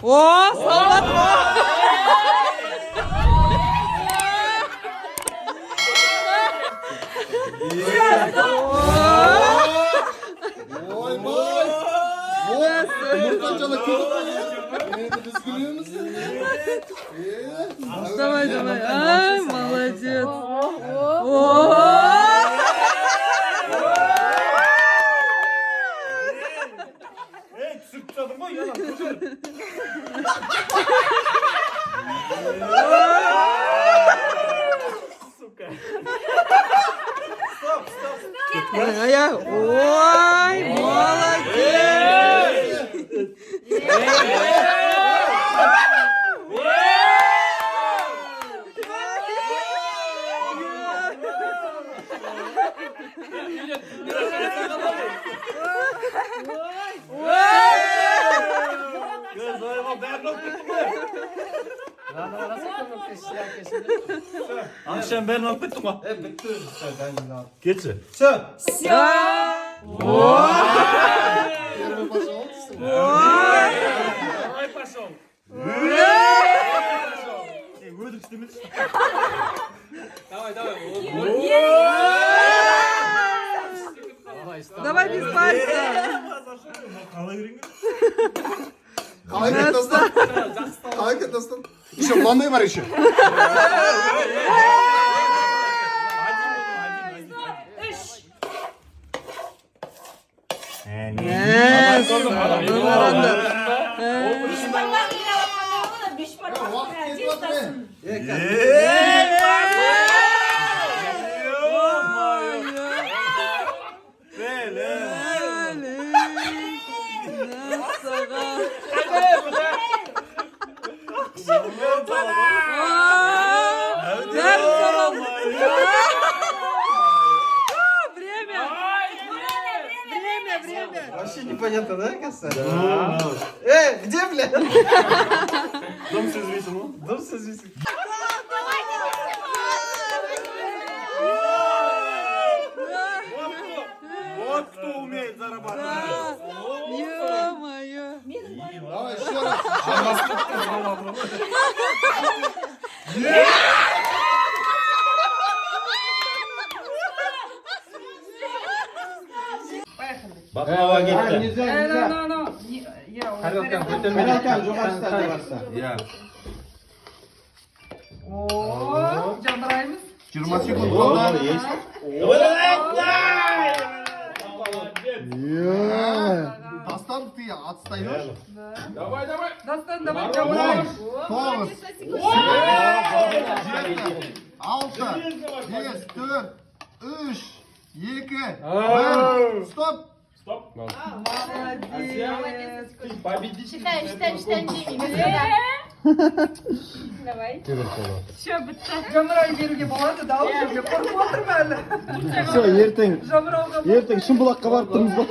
О, салат. Ойбай! Жұмыртқа жала кетіп қой, иә? Енді біз күлеміз енді. Е, Давай, давай. Ай, молодец. О! Ей, түсіріп тастадым ғой, ана, көтер. Сука. Стоп, стоп. Ай, ай, ой, молодец. Көз ойға бәрін алып кеттің ғой. Ақшаның бәрін алып кеттің ғой. Е, бітті уже, все, дайын. Кетші. Все. Первый пошел. Давай, пошел. Ей, өтірік істемеші. Давай, давай. Давай без пальца. Қалай үйренген? Қалай кетті, Дастан? Қалай кетті, Дастан? Еще мынандай бар еще. Один, один, один. Қараңдар. Беш бармақ жиналып қандай болады? Беш бармақ. Уақыт кетіп жатыр, е. Ей, ё-моё! Блин. Мәссаған. Бәрін соралды. Время. Время, время. Вообще непонятно, да, кажется? Э, где, бля? Дом сезбейсің ғой? Дом сезбейсің. Вот кто умеет зарабатывать. Ё-моё. Давай еще раз. Бақлава кетті. Нельзя, нельзя. Тарелканы көтерме. Тарелканы жоғары ұста, жоғары ұста. Иә. О, жамыраймыз. 20 секунд қалды. Иә. Дастан, ты отстаешь? Давай, давай. Дастан, давай жамыраймыз. 9, 7, 6, 5, 4, 3, 2, 1. Стоп! Молодец. Победитель. Считаем, считаем, считаем деньги, господа. Давай. Все, бітті. Жамырай беруге болады да, ол жерде қорқып отырмын әлі. Все, ертең, Жамырауға ертең Шымбұлаққа барып тұрмыз ба?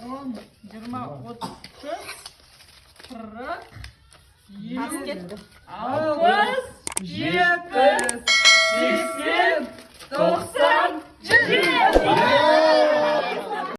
10, 20, 30, 40, 50, 60, 70, 80, 90.